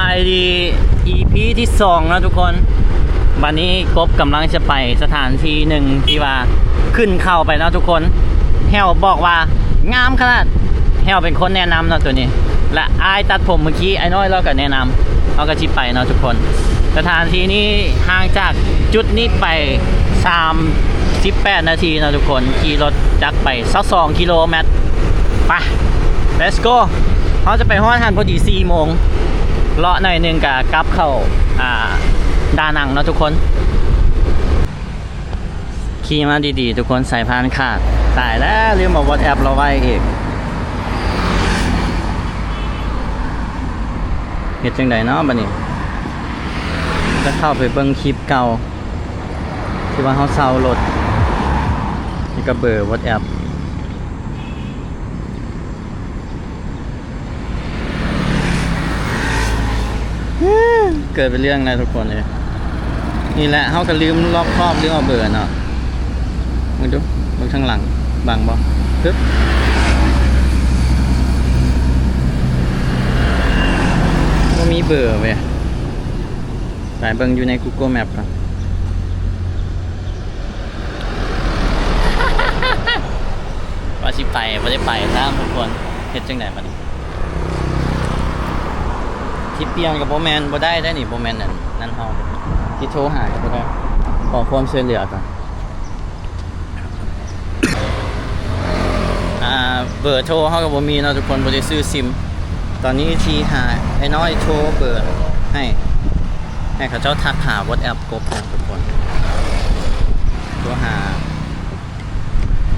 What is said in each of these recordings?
ສະບາຍດີ ອີພີ ທີສອງເນາະທຸກຄົນ. ບັດນີ້ກົບກຳລັງຈະໄປສະຖານທີ່ໜຶ່ງທີ່ວ່າຂຶ້ນເຂົາໄປເນາະທຸກຄົນ. ແຮວບອກວ່າງາມຂະໜາດ, ແຮວເປັນຄົນແນະນຳເນາະໂຕນີ້ ແລະ ອ້າຍຕັດຜົມເມື່ອກີ້ ອ້າຍນ້ອຍລາວກໍແນະນຳ, ເຮົາກໍຊິໄປເນາະທຸກຄົນ. ສະຖານທີ່ນີ້ຫ່າງຈາກຈຸດນີ້ໄປສາມສິບແປດນາທີເນາະທຸກຄົນ, ຂີ່ລົດຈັກໄປຊາວສອງກິໂລແມັດ. ໄປ let's go. ເຮົາຈະໄປຮອດຫັ້ນພໍດີສີ່ໂມງ, ເລາະໜ້ອຍໜຶ່ງກະກັບເຂົ້າ ອ່າ ດານັງເນາະທຸກຄົນ. ຂີ່ມາດີໆ ທຸກຄົນ, ສາຍພານຂາດ. ຕາຍແລ້ວ, ລືມເອົາ WhatsApp ລາວໄວ້ອີກ. ເຮັດຈັ່ງໃດເນາະບັດນີ້? ຈະເຂົ້າໄປເບິ່ງຄລິບເກົ່າທີ່ວ່າເຮົາເຊົ່າລົດ ແລ້ວກໍເບີ WhatsApp. ເກີດເປັນເລື່ອງແລ້ວທຸກຄົນເອີຍ. ນີ້ແຫຼະ ເຮົາກໍລືມລອບຄອບ ລືມເອົາເບີເນາະ. ເບິ່ງດູ ເບິ່ງທາງຫຼັງ ບັງບໍ່? ປຶບ ບໍ່ມີເບີເວີຍ. ໄປເບິ່ງຢູ່ໃນ Google Map ກ່ອນ. ວ່າຊິໄປ ບໍ່ໄດ້ໄປຊ້ຳທຸກຄົນ. ເຮັດຈັ່ງໃດບັດນີ້? ຊິປ່ຽນກໍບໍ່ແມ່ນ ບໍ່ໄດ້ໄດ໋ນີ້, ບໍ່ແມ່ນອັນນັ້ນເຮົາ. ຊິໂທຫາກໍບໍ່ໄດ້. ຂໍຄວາມຊ່ວຍເຫຼືອກ່ອນ. ອ່າ ເບີໂທເຮົາກໍບໍ່ມີເນາະທຸກຄົນ, ບໍ່ໄດ້ຊື້ຊິມ. ຕອນນີ້ຊິຫາອ້າຍນ້ອຍໂທເບີໃຫ້ ໃຫ້ເຂົາເຈົ້າທັກຫາ WhatsApp ກົບເນາະທຸກຄົນ. ໂທຫາ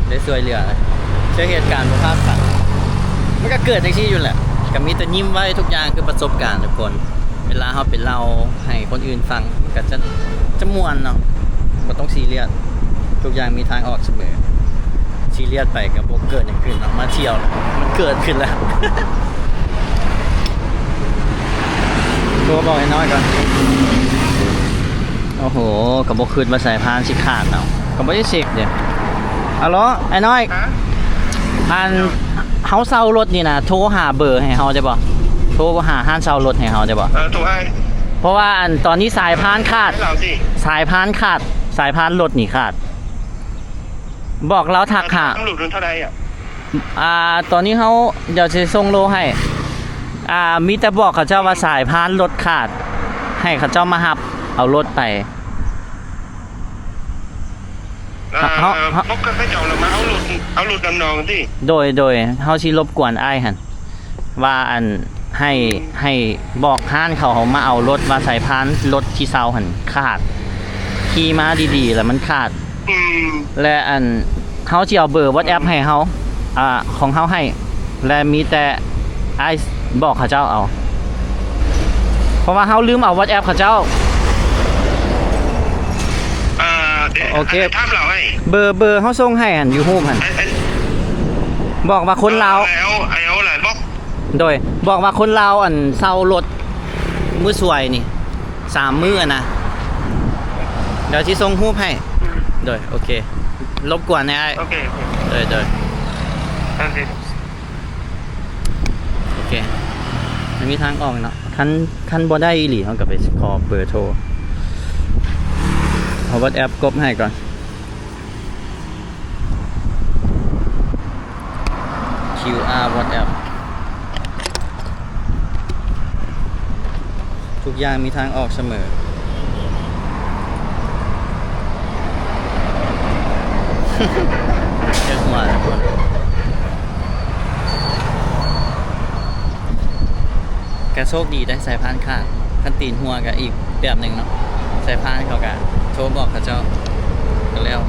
ໄດ້ຊ່ວຍເຫຼືອ ເຊື່ອເຫດການບໍ່ພາດຝັນ. ມັນກໍເກີດຈັ່ງຊີ້ຢູ່ແຫຼະ, ກໍມີແຕ່ຍິ້ມໄວ້. ທຸກຢ່າງຄືປະສົບການທຸກຄົນ. ເວລາເຮົາໄປເລົ່າໃຫ້ຄົນອື່ນຟັງ ມັນກໍຈະ ຈະມ່ວນເນາະ, ບໍ່ຕ້ອງຊີຣຽສ. ທຸກຢ່າງມີທາງອອກສະເໝີ. ຊີຣຽສໄປກໍບໍ່ເກີດຫຍັງຂຶ້ນເນາະ, ມາທ່ຽວແລ້ວ ມັນເກີດຂຶ້ນແລ້ວ. ໂທບອກອ້າຍນ້ອຍກ່ອນ. ໂອ້ໂຫ ກໍບໍ່ຄິດວ່າສາຍພານຊິຂາດເນາະ, ກໍບໍ່ໄດ້ເຊັກເດ້. ອາໂຫຼ ອ້າຍນ້ອຍ. ຮະ? ອັນ ເຮົາເຊົ່າລົດນີ້ນະ ໂທຫາເບີໃຫ້ເຮົາໄດ້ບໍ່? ໂທຫາຮ້ານເຊົ່າລົດໃຫ້ເຮົາໄດ້ບໍ່? ເອີ ໂທໃຫ້. ເພາະວ່າອັນຕອນນີ້ສາຍພານຂາດ. ໃຫ້ລາວຊິ. ສາຍພານຂາດ, ສາຍພານລົດນີ້ຂາດ. ບອກລາວທັກຫາ. ຕຳຫຼວດເທົ່າໃດອະ? ອ່າ ຕອນນີ້ເຮົາ ດຽວຊິສົ່ງໂລໃຫ້. ອ່າ ມີແຕ່ບອກເຂົາເຈົ້າວ່າສາຍພານລົດຂາດ, ໃຫ້ເຂົາເຈົ້າມາຮັບເອົາລົດໄປ. ອ່າ ເຮົາ ເຮົາ ພວກເຂົາເຈົ້າລະມາເອົາລົດ ເອົາລົດນຳນ້ອງຕິ? ໂດຍ ໂດຍ ເຮົາຊິລົບກວນອ້າຍຫັ້ນ ວ່າ ອັນ ໃຫ້ ໃຫ້ບອກຮ້ານເຂົາ ເຮົາມາເອົາລົດ ວ່າສາຍພານລົດທີ່ເຊົ່າຫັ້ນຂາດ, ຂີ່ມາດີໆ ແລ້ວມັນຂາດ. ອືມ ແລະ ອັນ ເຮົາຊິເອົາເບີ WhatsApp ໃຫ້ເຮົາ ອ່າ ຂອງເຮົາໃຫ້ ແລະ ມີແຕ່ອ້າຍບອກເຂົາເຈົ້າເອົາ, ເພາະວ່າເຮົາລືມເອົາ WhatsApp ເຂົາເຈົ້າ. ອ່າ ໂອເຄ ຖາມລາວໃຫ້. ເບີ ເບີເຮົາສົ່ງໃຫ້ຫັ້ນ ຢູ່ຮູບຫັ້ນ. ບອກວ່າຄົນລາວ ເອົາ ເອົາ ເອົາ ບອກ ໂດຍ ບອກວ່າຄົນລາວ ອັນ ເຊົ່າລົດມື້ສວຍນີ້ ສາມມື້ຫັ້ນນະ. ດຽວຊິສົ່ງຮູບໃຫ້. ໂດຍ ໂອເຄ ລົບກວນແດ່ອ້າຍ. ໂອເຄ ໂອເຄ ໂດຍ ໂດຍ ໂອເຄ ໂອເຄ ມັນມີທາງອອກເນາະ. ຄັນ ຄັນບໍ່ໄດ້ອີ່ຫຼີ ເຮົາກໍໄປຂໍເບີໂທ ເອົາ WhatsApp ກົບໃຫ້ກ່ອນ. ຄິວອາ WhatsApp ທຸກຢ່າງມີທາງອອກສະເໝີ. ເຈັບຫົວ ກະໂຊກດີໄດ໋ ສາຍພານຂາດ, ຄັນຕີນຮົ່ວກະອີກແບບໜຶ່ງເນາະ. ສາຍພານເຂົາກະໂທບອກເຂົາເຈົ້າກະແລ້ວ.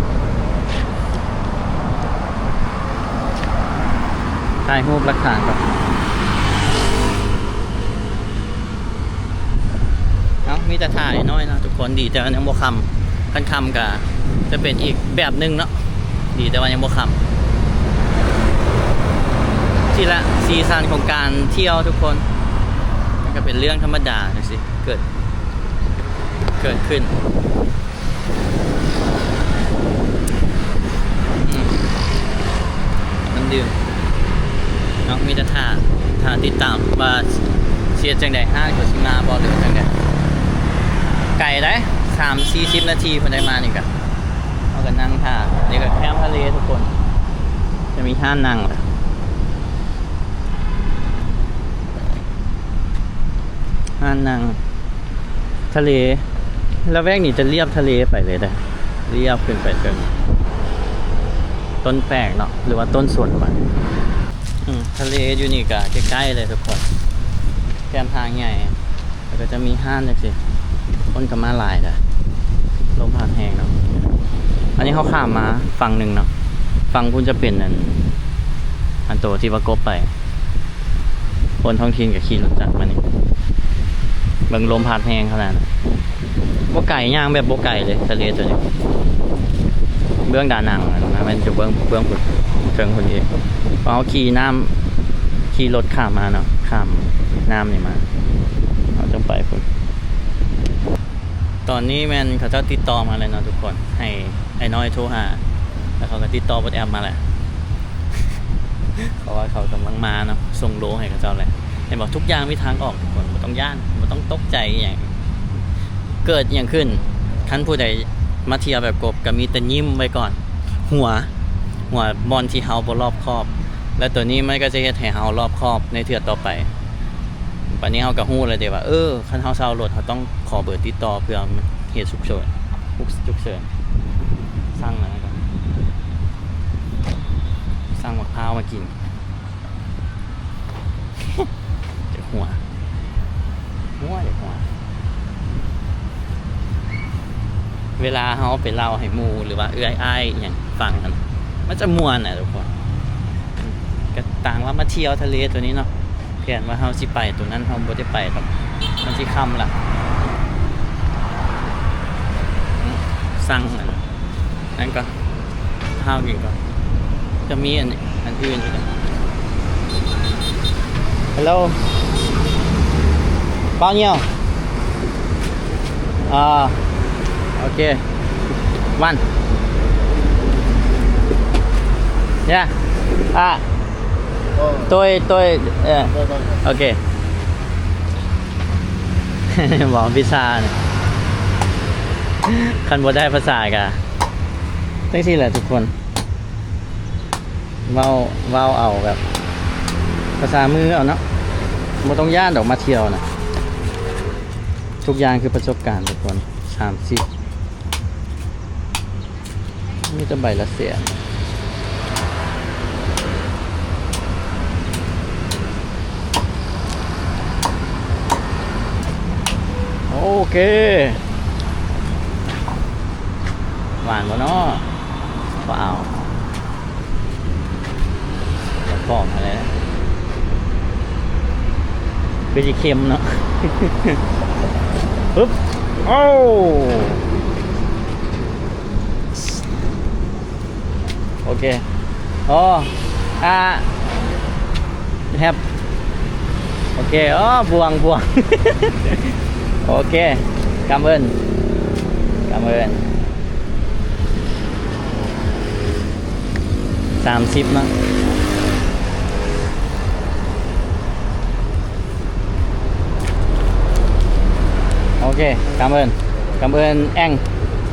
ຖ່າຍຮູບຫຼັກຖານກ່ອນ. ເອົ້າ ມີແຕ່ຖ່າຍໜ້ອຍເນາະທຸກຄົນ, ດີແຕ່ວ່າຍັງບໍ່ຄ່ຳ. ຄັນຄ່ຳກະຈະເປັນອີກແບບໜຶ່ງເນາະ, ດີແຕ່ວ່າຍັງບໍ່ຄ່ຳ. ຊີ້ລະ ສີສັນຂອງການທ່ຽວທຸກຄົນ, ມັນກະເປັນເລື່ອງທຳມະດາຈັ່ງຊີ້ ເກີດ ເກີດຂຶ້ນ. ອືມ ນ້ຳດື່ມເນາະ, ມີແຕ່ຖ້າ ຖ້າຕິດຕາມວ່າ ຊິເຮັດຈັ່ງໃດ? ຮ້ານເຂົາຊິມາບໍ່ ຫຼືວ່າຈັ່ງໃດ? ໄກໃດ໋ ສາມສີ່ສິບນາທີພຸ້ນໄດ໋ ມານີ້ກະ ເຮົາກະນັ່ງຖ້າ. ນີ້ກະແຄມທະເລທຸກຄົນ ຈະມີຮ້ານນັ່ງລະ ຮ້ານນັ່ງ ທະເລ ລະແວກນີ້ຈະລຽບທະເລໄປເລີຍເດີ້ ລຽບຂຶ້ນໄປເຖິງຕົ້ນແປກເນາະ ຫຼືວ່າຕົ້ນສົນມັນ. ອືມ ທະເລຢູ່ນີ້ກະໃກ້ໆເລີຍທຸກຄົນ ແຄມທາງໃຫຍ່ ແລ້ວກະຈະມີຮ້ານຈັ່ງຊີ້ ຄົນກະມາຫຼາຍເດີ້ ລົມພັດແຮງເນາະ. ອັນນີ້ເຮົາຂ້າມມາຝັ່ງໜຶ່ງເນາະ ຝັ່ງພຸ້ນຈະເປັນອັນ ອັນໂຕທີ່ວ່າກົບໄປ ຄົນທ້ອງຖິ່ນກະຂີ່ລົດຈັກມານີ້ ເບິ່ງລົມພັດແຮງຂະໜາດ ບໍ່ໄກ ຍ່າງແບບບໍ່ໄກເລີຍ ທະເລໂຕນີ້ ເບື້ອງດານັງຫັ້ນນະ ແມ່ນຈະເບື້ອງ ເບື້ອງພຸ້ນ ເທິງພຸ້ນອີກ. ເຮົາຂີ່ນ້ຳ ຂີ່ລົດຂ້າມມາເນາະ ຂ້າມນ້ຳນີ້ມາ ເຮົາຈັ່ງໄປພຸ້ນ. ຕອນນີ້ແມ່ນເຂົາເຈົ້າຕິດຕໍ່ມາແລ້ວເນາະທຸກຄົນ ໃຫ້ອ້າຍນ້ອຍໂທຫາ ແລ້ວເຂົາກະຕິດຕໍ່ WhatsApp ມາແຫຼະ ເພາະວ່າເຂົາກຳລັງມາເນາະ ສົ່ງໂລໃຫ້ເຂົາເຈົ້າແຫຼະ. ເຫັນບໍ່ ທຸກຢ່າງມີທາງອອກທຸກຄົນ ບໍ່ຕ້ອງຢ້ານ ບໍ່ຕ້ອງຕົກໃຈອີ່ຫຍັງ ເກີດຫຍັງຂຶ້ນ ຄັນຜູ້ໃດມາທ່ຽວແບບກົບ ກະມີແຕ່ຍິ້ມໄວ້ກ່ອນ ຫົວ ຫົວບ່ອນທີ່ເຮົາບໍ່ລອບຄອບ ແລະໂຕນີ້ມັນກະຈະເຮັດໃຫ້ເຮົາລອບຄອບໃນເທື່ອຕໍ່ໄປ. ບາດນີ້ເຮົາກະຮູ້ແລ້ວເດວ່າ ເອີ ຄັນເຮົາເຊົ່າລົດ ເຮົາຕ້ອງຂໍເບີຕິດຕໍ່ເພື່ອເຫດສຸກເສີນ ສຸກເສີນ. ສັ່ງແລ້ວນະ ສັ່ງໝາກພ້າວມາກິນ. ເຈັບຫົວ ຫົວ ເຈັບຫົວ. ເວລາເຮົາໄປເລົ່າໃຫ້ໝູ່ ຫຼືວ່າເອື້ອຍອ້າຍອີ່ຫຍັງຟັງຫັ້ນ ມັນຈະມ່ວນນະທຸກຄົນ. ກະຕ່າງວ່າມາທ່ຽວທະເລໂຕນີ້ເນາະ ແຜນວ່າເຮົາຊິໄປໂຕນັ້ນ ເຮົາບໍ່ໄດ້ໄປດອກ ມັນຊິຄ່ຳລະ. ອືມ ສັ່ງອັນນັ້ນກ່ອນ ເຮົາກິນກ່ອນ ຈະມີອັນ ອັນອື່ນຢູ່ເດ. Hello. Bao nhiêu? À, ok. One. Yeah. À. Tôi, tôi, ờ, ok. ເວົ້າວິຊານີ້ ຄັນບໍ່ໄດ້ພາສາກະຈັ່ງຊີ້ແຫຼະທຸກຄົນ ເວົ້າ ເວົ້າເອົາແບບພາສາມືເອົາເນາະ ບໍ່ຕ້ອງຢ້ານດອກ ມາທ່ຽວນະ ທຸກຢ່າງຄືປະສົບການທຸກຄົນ. ສາມສິບ ມີແຕ່ໃບລະແສນ. ໂອເຄ ຫວານບໍ່ເນາະ? ບໍ່ເອົາ. ປອມຫັ້ນແຫຼະ ຄືຊິເຄັມເນາະ. ປຶບ ໂອ້ ໂອເຄ ອໍ ອາ ແຮັບ ໂອເຄ ອໍ ບວງ ບວງ ໂອເຄ ກຳເອີ້ນ ກຳເອີ້ນ. ສາມສິບເນາະ ໂອເຄ ກຳເອີ້ນ ກຳເອີ້ນແອ່ງ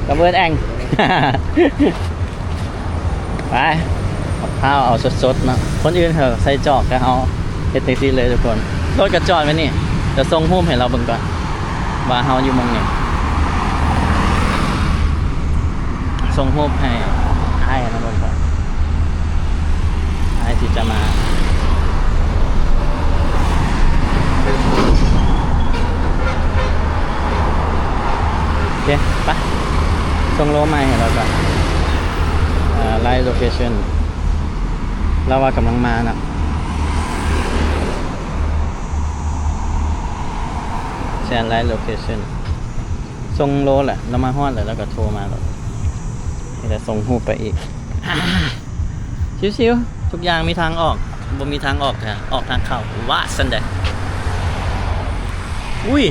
ກຳເອີ້ນແອ່ງ ໄປ ໝາກພ້າວເອົາສົດໆເນາະ ຄົນອື່ນເຂົາໃສ່ຈອກ ແຕ່ເຮົາເຮັດຈັ່ງຊີ້ເລີຍທຸກຄົນ. ລົດກະຈອດໄວ້ນີ້ ດຽວສົ່ງຮູບໃຫ້ລາວເບິ່ງກ່ອນ ວ່າເຮົາຢູ່ໝ່ອງນີ້ ສົ່ງຮູບໃຫ້ອ້າຍລາວເບິ່ງກ່ອນ ອ້າຍຊິຈະມາ. ໂອເຄ ໄປ ສົ່ງໂລໃໝ່ໃຫ້ລາວກ່ອນ ເອີ ໄລໂລເຄຊັນ ລາວວ່າກຳລັງມາເນາະ. Send live location ສົ່ງໂລແຫຼະ ລາວມາຮອດແລ້ວ ລາວກະໂທມາໂລດ ນີ້ແຫຼະ ສົ່ງຮູບໄປອີກ. ຊິວໆ ທຸກຢ່າງມີທາງອອກ ບໍ່ມີທາງອອກ ອອກທາງເຂົ້າ ວ່າຊັ້ນໃດ. ອຸ້ຍ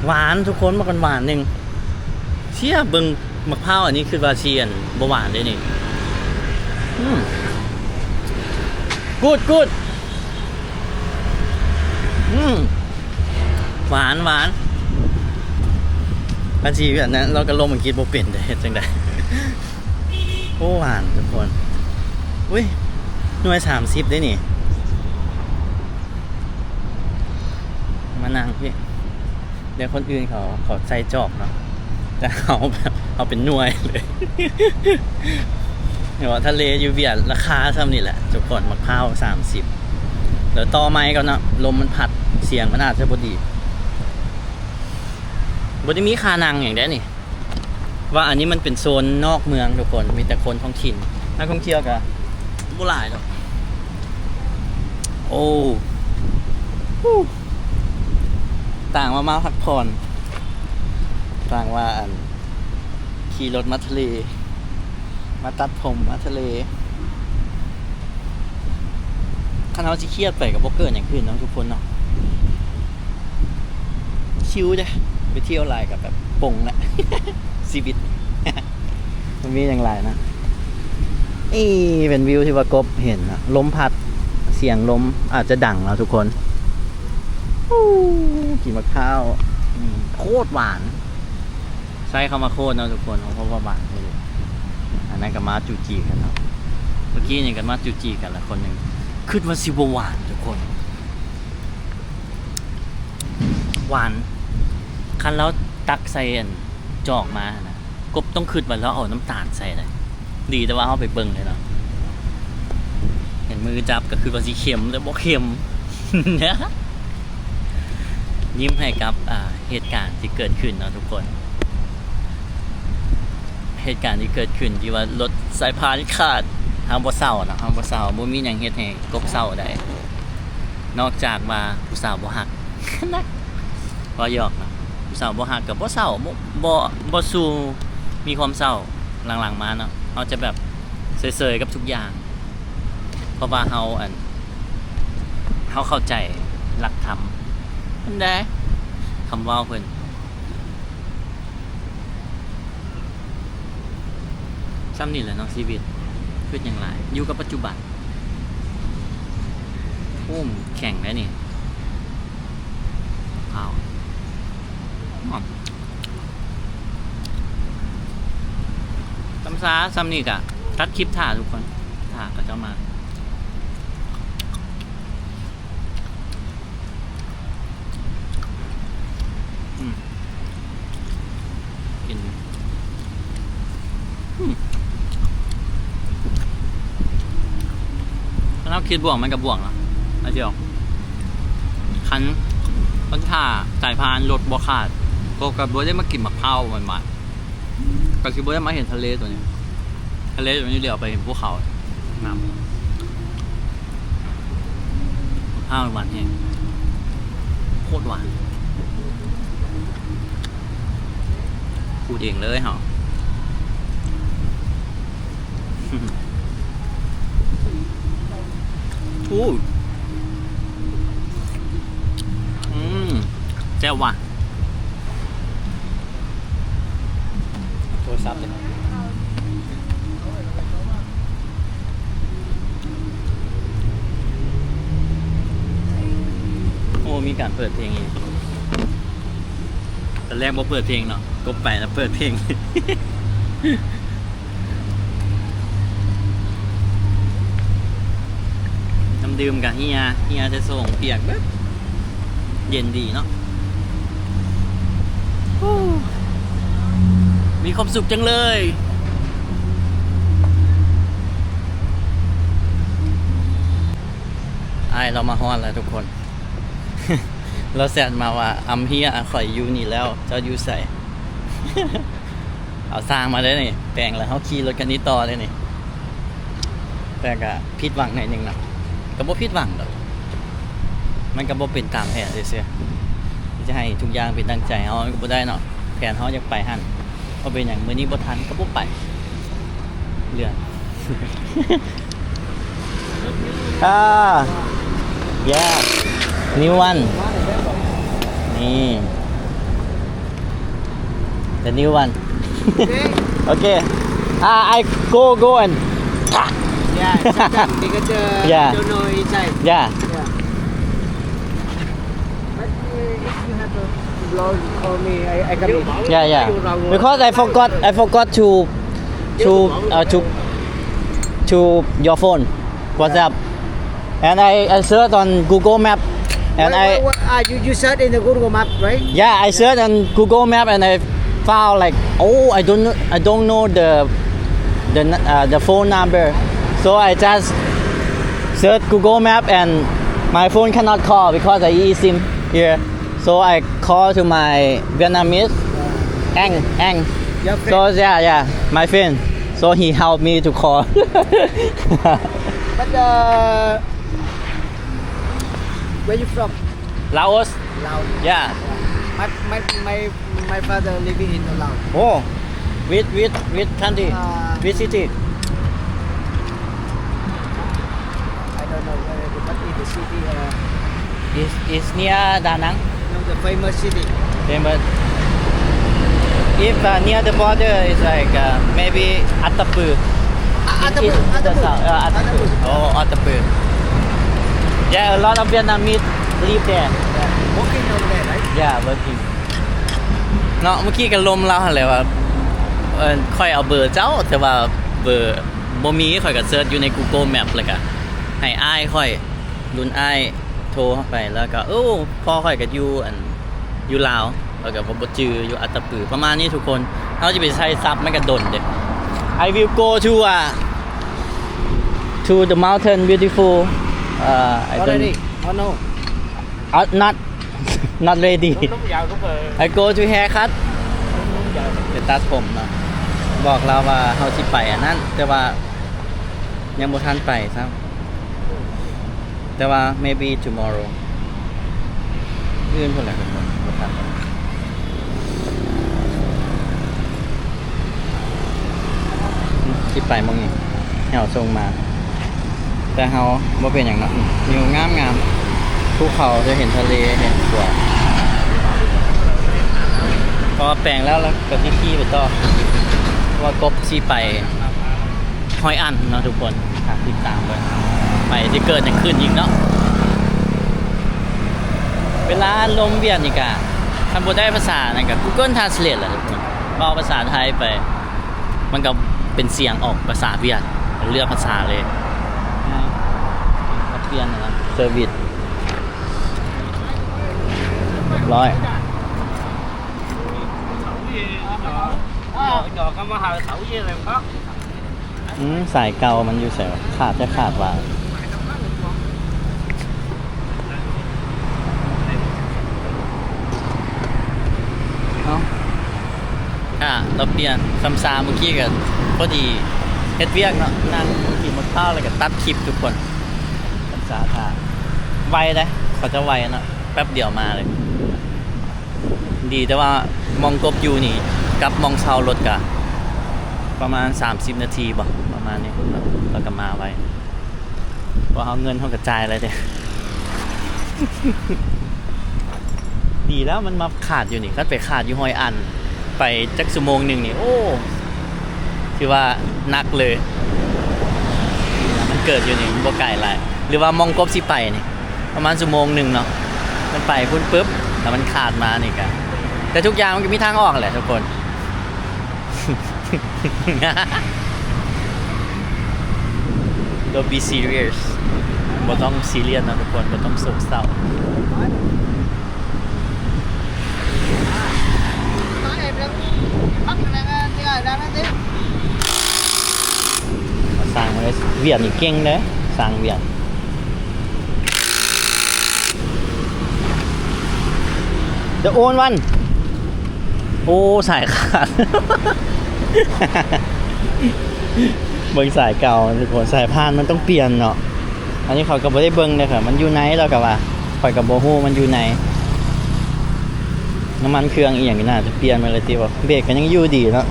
ຫວານທຸກຄົນ ໝາກມັນຫວານໜຶ່ງ ເຊຍ ເບິ່ງໝາກພ້າວອັນນີ້ ຄິດວ່າຊິອັນ ບໍ່ຫວານເດ້ນີ້. ອືມ ກູດ ກູດ. ຫວານ ຫວານ ຄັນຊິແບບນັ້ນ ລາວກໍລົມອັງກິດບໍ່ເປັນເດ້ ເຮັດຈັ່ງໃດ? ໂອ້ ຫວານທຸກຄົນ. ອຸ້ຍ ໜ່ວຍສາມສິບເດ້ນີ້. ມານັ່ງພີ້ ແຕ່ຄົນອື່ນເຂົາ ເຂົາໃສ່ຈອກເນາະ ແຕ່ເຮົາແບບ ເຮົາເປັນໜ່ວຍເລີຍ. ແຕ່ວ່າທະເລຢູ່ຫວຽດລາຄາຊ່ຳນີ້ແຫຼະທຸກຄົນ. ໝາກພ້າວສາມສິບ ແລ້ວຕໍ່ໄມ້ກ່ອນເນາະ ລົມມັນພັດ ສຽງມັນອາດຈະບໍ່ດີ. ບໍ່ໄດ້ມີທ່ານັ່ງຫຍັງເດ້ນີ້. ວ່າອັນນີ້ມັນເປັນໂຊນນອກເມືອງທຸກຄົນ ມີແຕ່ຄົນທ້ອງຖິ່ນ ນັກທ່ອງທ່ຽວກະບໍ່ຫຼາຍດອກ. ໂອ້ ຮູ້ ຕ່າງວ່າມາພັກຜ່ອນ ຕ່າງວ່າອັນ ຂີ່ລົດມາທະເລ ມາຕັດຜົມມາທະເລ. ຄັນເຮົາຊິຄຽດໄປກໍບໍ່ເກີດຫຍັງຂຶ້ນເນາະທຸກຄົນເນາະ. ຊິວເດ້ ໄປທ່ຽວຫຼາຍກໍແບບປົງແຫຼະ ຊີວິດ ມັນມີຫຍັງຫຼາຍນະ. ນີ້ເປັນວິວທີ່ວ່າກົບເຫັນນະ ລົມພັດ ສຽງລົມອາດຈະດັງເນາະທຸກຄົນ. ໂອ້ ກິນໝາກພ້າວ ອືມ ໂຄດຫວານ. ໃຊ້ຄຳວ່າໂຄດເນາະທຸກຄົນ ເພາະວ່າຫວານອີ່ຫຼີ. ອັນນັ້ນກໍມາຈູຈີກັນເນາະ ເມື່ອກີ້ນີ້ກໍມາຈູຈີກັນລະຄົນໜຶ່ງ ຄິດວ່າຊິບໍ່ຫວານທຸກຄົນ. ຫວານ ຄັນລາວຕັກໃສ່ອັນຈອກມາຫັ້ນນະ ກົບຕ້ອງຄິດວ່າລາວເອົານ້ຳຕານໃສ່ເດ້. ດີແຕ່ວ່າເຮົາໄປເບິ່ງເລີຍເນາະ ເຫັນມືຈັບກໍຄືວ່າຊິເຄັມ ແຕ່ບໍ່ເຄັມ. ຍິ້ມໃຫ້ກັບ ອ່າ ເຫດການທີ່ເກີດຂຶ້ນເນາະທຸກຄົນ. ເຫດການທີ່ເກີດຂຶ້ນທີ່ວ່າລົດສາຍພານຂາດ ເຮົາບໍ່ເສົ້າເນາະ ເຮົາບໍ່ເສົ້າ ບໍ່ມີຫຍັງເຮັດໃຫ້ກົບເສົ້າໄດ້ ນອກຈາກວ່າຜູ້ສາວບໍ່ຮັກນະ. ເວົ້າຫຍອກເນາະ ຜູ້ສາວບໍ່ຮັກກໍບໍ່ເສົ້າ ບໍ່ ບໍ່ ບໍ່ສູ່ມີຄວາມເສົ້າ. ຫຼັງໆມາເນາະ ເຮົາຈະແບບເສີຍໆກັບທຸກຢ່າງ ເພາະວ່າເຮົາ ອັນ ເຮົາເຂົ້າໃຈຫຼັກທຳ ເພິ່ນເດ້ ຄຳເວົ້າເພິ່ນ. ຊ່ຳນີ້ແຫຼະເນາະຊີວິດ ຄິດຫຍັງຫຼາຍ ຢູ່ກັບປັດຈຸບັນ. ໂອ້ ແຂງໄດ໋ນີ້ ອ້າວ ອືມ ຊ່ຳຊາ ຊ່ຳນີ້ກະຕັດຄລິບຖ້າທຸກຄົນ ຖ້າເຂົາເຈົ້າມາ. ອືມ ກິນ ອືມ ຄັນເຮົາຄິດບວກມັນກໍບວກເນາະ ອາດຈະ ຄັນ ຄັນຖ້າສາຍພານລົດບໍ່ຂາດ ກໍ ກໍບໍ່ໄດ້ມາກິນໝາກພ້າວຫວານໆ. ກໍຊິບໍ່ໄດ້ມາເຫັນທະເລຕົວນີ້ ທະເລຕົວນີ້ດຽວໄປເຫັນພູເຂົາ ງາມ ອ້າວ ຫວານແຮງ ໂຄດຫວານ ຂູດເອງເລີຍເຮົາ. ອູ້ ອືມ ແຊບວ່ະ. ໂທລະສັບເດ ໂອ້ ມີການເປີດເພງອີກ. ຕອນແລກບໍ່ເປີດເພງເນາະ ກົບໄປແລ້ວເປີດເພງ. ນ້ຳດື່ມກະເຮຍ ເຮຍແຕ່ໂສ້ງ ປຽກເບິດ ເຢັນດີເນາະ. ຮູ້ ມີຄວາມສຸກຈັງເລີຍ. ອ້າຍລາວມາຮອດແລ້ວທຸກຄົນ. ລາວແຊັດມາວ່າ I'm here ຂ້ອຍຢູ່ນີ້ແລ້ວ ເຈົ້າຢູ່ໃສ? ເອົາຊ່າງມາເດ້ນີ້ ແປງແລ້ວເຮົາຂີ່ລົດຄັນນີ້ຕໍ່ເດ້ນີ້. ແຕ່ກະຜິດຫວັງໜ້ອຍໜຶ່ງເນາະ ກະບໍ່ຜິດຫວັງດອກ ມັນກະບໍ່ເປັນຕາມແຜນຊື່ໆ ຈະໃຫ້ທຸກຢ່າງເປັນດັ່ງໃຈເຮົາ ມັນກະບໍ່ໄດ້ເນາະ. ແຜນເຮົາຢາກໄປຫັ້ນ ບໍ່ເປັນຫຍັງ ມື້ນີ້ບໍ່ທັນກະບໍ່ໄປ ເລື່ອນ. Ah, yeah, new one. ນີ້ the new one. Okay. Okay. Ah, I go, go and yeah, check out because uh, yeah. I don't know inside. Yeah. Yeah. Long call me, I, I come in. Yeah, yeah. Because I forgot, I forgot to, to, uh, to, to your phone, WhatsApp. And I, I search on Google Map. And why, I why, why, ah, you, you search in the Google Map, right? Yeah, I search on Google Map and I found, like, oh, I don't know, I don't know the, the, uh, the phone number. So I just search Google Map and my phone cannot call because I eSIM here. So I call to my Vietnamese, Ang, Ang. Your friend? So, yeah, yeah, my friend. So he helped me to call. But, uh, where you from? Laos. Laos. Yeah. My, my, my, my father living in Laos. Oh, which, which, which country? Uh, which city? I don't know where, but in the city, uh, is, is near Da Nang? No, the famous city. Famous. If, uh, near the border is like, uh, maybe Attapeu. Ah, Attapeu, it is the Attapeu. South, uh, Attapeu. Attapeu. Oh, Attapeu. Yeah, a lot of Vietnamese live there. Yeah. Working over there, right? Yeah, working. ເນາະ ເມື່ອກີ້ກໍລົມລາວຫັ້ນແຫຼະວ່າ ເອີ ຂ້ອຍເອົາເບີເຈົ້າ ແຕ່ວ່າເບີບໍ່ມີ ຂ້ອຍກໍເສີດຢູ່ໃນ Google Map ແລ້ວກໍໃຫ້ອ້າຍຂ້ອຍ ລຸ້ນອ້າຍໂທເຂົ້າໄປ ແລ້ວກໍ ໂອ້ ພໍ່ຂ້ອຍກໍຢູ່ ອັນ ຢູ່ລາວ ແລ້ວກໍບໍ່ ບໍ່ຈື່ ຢູ່ອັດຕະປື ປະມານນີ້ທຸກຄົນ. ເຮົາຈະໄປໃຊ້ສັບມັນກໍດົນເດ້. I will go to, uh, to the mountain beautiful, uh, I don't Already? Oh, no. Uh, not, not ready. I go to haircut. ໄປຕັດຜົມເນາະ ບອກລາວວ່າເຮົາຊິໄປອັນນັ້ນ ແຕ່ວ່າຍັງບໍ່ທັນໄປຊ້ຳ ແຕ່ວ່າ maybe tomorrow ມື້ອື່ນພຸ້ນແຫຼະ ບໍ່ທັນ ຊິໄປໝ່ອງນີ້ ໃຫ້ເຮົາສົ່ງມາ ແຕ່ເຮົາບໍ່ເປັນຫຍັງເນາະ. ວິວງາມໆ ພູເຂົາ ຈະເຫັນທະເລ ເຫັນສວນ ເພາະວ່າແປງແລ້ວ ແລ້ວກໍຊິຂີ່ໄປຕໍ່ ເພາະວ່າກົບຊິໄປຮອຍອັນເນາະທຸກຄົນ. ຝາກຕິດຕາມເບິ່ງ ໄປຊິເກີດຫຍັງຂຶ້ນອີກເນາະ. ເວລາລົມວຽດນີ້ກະ ຄັນບໍ່ໄດ້ພາສານັ້ນກະ Google Translate ແຫຼະທຸກຄົນ ເວົ້າພາສາໄທໄປ ມັນກໍເປັນສຽງອອກພາສາຫວຽດ ເລືອກພາສາເລີຍ. ເປັນແນວນັ້ນ ເຊີວິດ ຮຽບຮ້ອຍ. ອືມ ສາຍເກົ່າມັນຢູ່ໃສວະ? ຂາດແທ້ຂາດວ່າ. ເອົ້າ ອ່າ ລະປ່ຽນ ຊຳຊາມື້ກີ້ກໍພໍດີເຮັດວຽກເນາະ ນັ່ງກິນໝາກພ້າວ ແລ້ວກໍຕັດຄລິບທຸກຄົນ. ຊຳຊາຖ້າ ໄວເດ້ ເຂົາເຈົ້າໄວເນາະ ແປັບດຽວມາເລີຍ. ດີແຕ່ວ່າໝ່ອງກົບຢູ່ນີ້ ກັບໝ່ອງເຊົ່າລົດກະປະມານສາມສິບນາທີບໍ ປະມານນີ້ ແລ້ວກໍມາໄວ ເພາະເຮົາເງິນເຮົາກະຈ່າຍແລ້ວເດ້. ດີແລ້ວມັນມາຂາດຢູ່ນີ້ ຄັນໄປຂາດຢູ່ຮອຍອັນ ໄປຈັກຊົ່ວໂມງໜຶ່ງນີ້ ໂອ້ ຖືວ່າໜັກເລີຍ. ມັນເກີດຢູ່ນີ້ ມັນບໍ່ໄກຫຼາຍ ຫຼືວ່າໝ່ອງກົບຊິໄປນີ້ ປະມານຊົ່ວໂມງໜຶ່ງເນາະ ມັນໄປພຸ້ນປຶບ ແລ້ວມັນຂາດມານີ້ກະ ແຕ່ທຸກຢ່າງມັນກໍມີທາງອອກແຫຼະທຸກຄົນ. Don't be serious ບໍ່ຕ້ອງຊີຣຽສເນາະທຸກຄົນ ບໍ່ຕ້ອງໂສກເສົ້າ. ຊ່າງເລີຍ ຫວຽດນີ້ເກັ່ງເດ້ ຊ່າງຫວຽດ. ເດີໂອນວັນ ໂອ້ ສາຍຂາດ ເບິ່ງສາຍເກົ່າທຸກຄົນ ສາຍພານມັນຕ້ອງປ່ຽນເນາະ. ອັນນີ້ເຂົາກໍບໍ່ໄດ້ເບິ່ງເດ້ ມັນຢູ່ໃນ ແລ້ວກໍວ່າ ຂ້ອຍກໍບໍ່ຮູ້ມັນຢູ່ໃນ. ນ້ຳມັນເຄື່ອງອີ່ຫຍັງໜ້າຈະປ່ຽນໝົດເລີຍຕິ ເບຣກກໍຍັງຢູ່ດີເນາະ.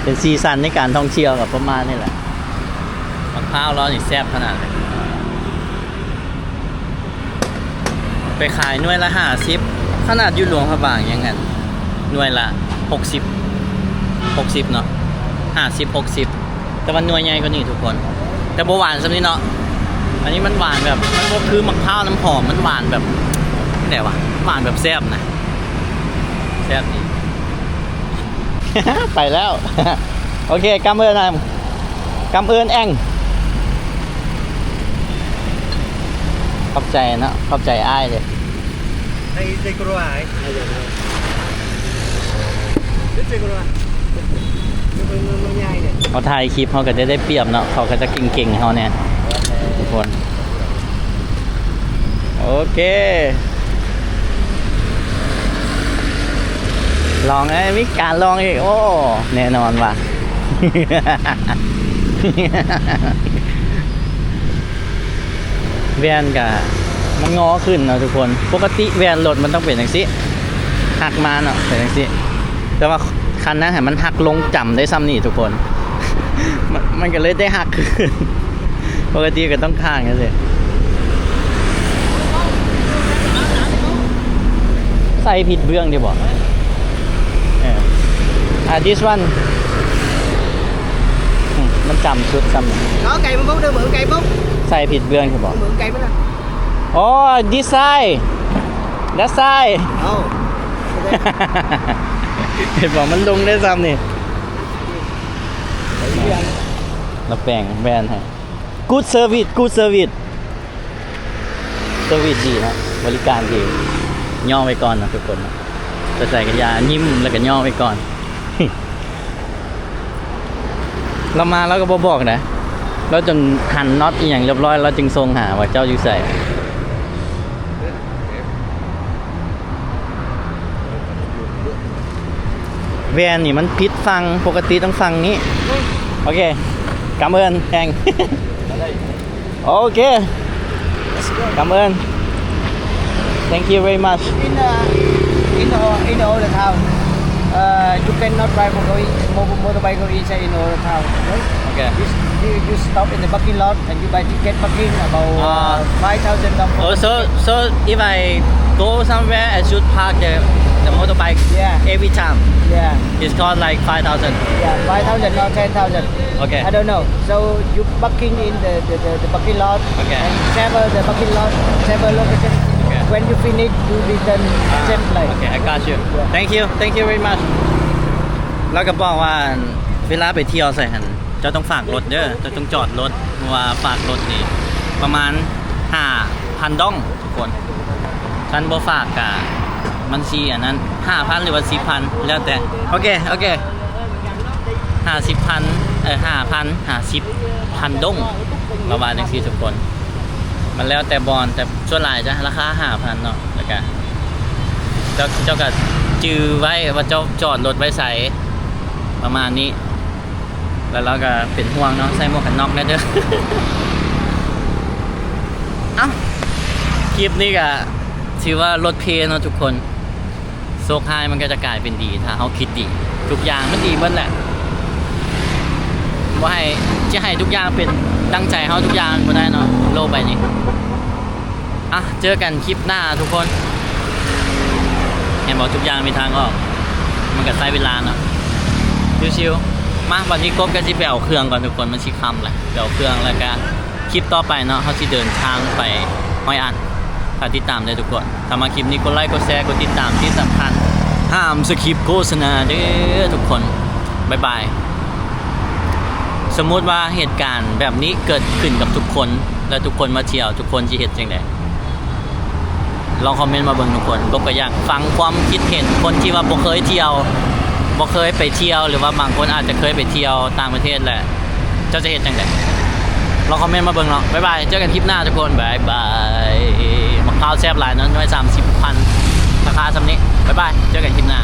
ເປັນສີສັນໃນການທ່ອງທ່ຽວກໍປະມານນີ້ແຫຼະ. ໝາກພ້າວລາວນີ້ແຊບຂະໜາດເລີຍ ໄປຂາຍໜ່ວຍລະຫ້າສິບ ຂະໜາດຢູ່ຫຼວງພະບາງຍັງຫັ້ນ ໜ່ວຍລະຫົກສິບ ຫົກສິບເນາະ ຫ້າສິບ ຫົກສິບ. ແຕ່ວ່າໜ່ວຍໃຫຍ່ກວ່ານີ້ທຸກຄົນ ແຕ່ບໍ່ຫວານສ່ຳນີ້ເນາະ. ອັນນີ້ມັນຫວານແບບ ມັນບໍ່ຄືໝາກພ້າວນ້ຳຫອມ ມັນຫວານແບບ ແນວໃດວະ ຫວານແບບແຊບນະ ແຊບດີ. ໄປແລ້ວ ໂອເຄ ກຳເອີ້ນນຳ ກຳເອີ້ນແອງ ຂອບໃຈເນາະ ຂອບໃຈອ້າຍເດ້. ໃສ່ ໃສ່ກະຫຼວາຍ ໃສ່ກະຫຼວາຍ ເຮົາຖ່າຍຄລິບ ເຮົາກໍຈະໄດ້ປຽບເນາະ ເຂົາກໍຈະເກັ່ງໆເຮົາແດ່ທຸກຄົນ. ໂອເຄ ລອງເອີຍ ມີການລອງອີກ ໂອ້ ແນ່ນອນວ່າ ແວ່ນກະມັນງໍຂຶ້ນເນາະທຸກຄົນ. ປົກກະຕິແວ່ນລົດມັນຕ້ອງເປັນຈັ່ງຊີ້ ຫັກມາເນາະ ເປັນຈັ່ງຊີ້ ແຕ່ວ່າຄັນນັ້ນໃຫ້ມັນຫັກລົງຈຳໄດ້ສ່ຳນີ້ທຸກຄົນ ມັນ ມັນກໍເລີຍໄດ້ຫັກຄືນ. ປົກກະຕິກໍຕ້ອງຄ້າງຈັ່ງຊີ້ ໃສ່ຜິດເບື້ອງເດ້ບໍ່? ເອີ ອ່າ this one ອືມ ມັນຈຳຊຸດຊ້ຳ ເອົາໄກ່ມາເບິ່ງເດີ ເບິ່ງໄກ່ເບິ່ງ ໃສ່ຜິດເບື້ອງເດ້ບໍ່? ເບິ່ງໄກ່ມັນນະ ອໍ this side that side ເອົາ ເຫັນບໍ່? ມັນລົງໄດ້ຊ້ຳນີ້ ລາວແປງແວ່ນໃຫ້ Good service, good service. ເຊີວິສດີເນາະ ບໍລິການດີ. ຍໍໄວ້ກ່ອນເນາະທຸກຄົນເນາະ ໄປໃສກໍຢ່າ ຍິ້ມແລ້ວກໍຍໍໄວ້ກ່ອນ. ລາວມາລາວກໍບໍ່ບອກນະ ລາວຈົນຫັນນັອດອີ່ຫຍັງຮຽບຮ້ອຍ ລາວຈຶ່ງສົ່ງຫາວ່າເຈົ້າຢູ່ໃສ. ແວ່ນນີ້ມັນຜິດຝັ່ງ ປົກກະຕິຕ້ອງຝັ່ງນີ້. ໂອເຄ ກຳເອີ້ນແຮງ. ໂອເຄ ກຳເອີ້ນ. Thank you very much. In, uh, in, uh, in all the town, uh, you cannot drive motor, mo-, motorbike go inside in all the town. Okay. You, you, you stop in the parking lot and you buy ticket parking about, uh, five thousand dollars. Oh, so, so if I go somewhere, I should park the, the motorbike, yeah, every time? Yeah. It's cost like five thousand? Yeah, five thousand or ten thousand. Okay. I don't know. So you parking in the, the, the, the parking lot, okay, and travel the parking lot, travel location. Okay. When you finish, you return, ah, same place. Okay, I got you. Yeah. Thank you, thank you very much. ລາວກໍບອກວ່າ ເວລາໄປທ່ຽວໃສຫັ້ນ ເຈົ້າຕ້ອງຝາກລົດເດີ ເຈົ້າຕ້ອງຈອດລົດ ເພາະວ່າຝາກລົດນີ້ປະມານຫ້າພັນດອງທຸກຄົນ. ຄັນບໍ່ຝາກກະມັນຊິອັນນັ້ນ ຫ້າພັນ ຫຼືວ່າສິບພັນ ແລ້ວແຕ່. ໂອເຄ ໂອເຄ ຫ້າສິບພັນ ເອີ ຫ້າພັນ ຫ້າສິບພັນດົງ ລາວວ່າຈັ່ງຊີ້ທຸກຄົນ. ມັນແລ້ວແຕ່ບ່ອນ ແຕ່ສ່ວນຫຼາຍຈະລາຄາຫ້າພັນເນາະ. ແລ້ວກະເຈົ້າ ເຈົ້າກະຈື່ໄວ້ວ່າເຈົ້າຈອດລົດໄວ້ໃສ ປະມານນີ້. ແລ້ວລາວກໍເປັນຫ່ວງເນາະ ໃສ່ໝວກກັນນັອກແດ່ເດີ. ເອົ້າ ຄລິບນີ້ກໍຖືວ່າລົດເພເນາະທຸກຄົນ. ໂຊກຮ້າຍມັນກໍຈະກາຍເປັນດີ ຖ້າເຮົາຄິດດີ ທຸກຢ່າງມັນດີເບິດແຫຼະ. ບໍ່ໃຫ້ ຈະໃຫ້ທຸກຢ່າງເປັນດັ່ງໃຈເຮົາທຸກຢ່າງບໍ່ໄດ້ເນາະ ໂລກໃບນີ້. ອ່ະ ເຈີກັນຄລິບໜ້າທຸກຄົນ. ເຫັນບໍ່? ທຸກຢ່າງມີທາງອອກ. ມັນກໍໃຊ້ເວລາເນາະ ຊິວໆ. ມາ ບັດນີ້ກົບກໍຊິໄປເອົາເຄື່ອງກ່ອນທຸກຄົນ ມັນຊິຄ່ຳແລ້ວ. ໄປເອົາເຄື່ອງ ແລ້ວກໍຄລິບຕໍ່ໄປເນາະ ເຮົາຊິເດີນທາງໄປຮ້ອຍອັດ. ຝາກຕິດຕາມເດີທຸກຄົນ. ຖ້າມັກຄລິບນີ້ ກົດໄລ ກົດແຊ ກົດຕິດຕາມ ທີ່ສຳຄັນ ຫ້າມສະກິບໂຄສະນາເດີທຸກຄົນ. ບາຍບາຍ. ສົມມຸດວ່າເຫດການແບບນີ້ເກີດຂຶ້ນກັບທຸກຄົນ ແລະ ທຸກຄົນມາທ່ຽວ ທຸກຄົນຊິເຮັດຈັ່ງໃດ? ລອງຄອມເມັນມາເບິ່ງທຸກຄົນ. ກົບກໍຢາກຟັງຄວາມຄິດເຫັນຄົນທີ່ວ່າບໍ່ເຄີຍທ່ຽວ ບໍ່ເຄີຍໄປທ່ຽວ ຫຼືວ່າບາງຄົນອາດຈະເຄີຍໄປທ່ຽວຕ່າງປະເທດແຫຼະ ເຈົ້າຈະເຮັດຈັ່ງໃດ? ລອງຄອມເມັນມາເບິ່ງເນາະ. ບາຍບາຍ ເຈີກັນຄລິບໜ້າທຸກຄົນ. ບາຍບາຍ. ໝາກພ້າວແຊບຫຼາຍເນາະ ໜ່ວຍສາມສິບພັນ ລາຄາສ່ຳນີ້. ບາຍບາຍ ເຈີກັນຄລິບໜ້າ.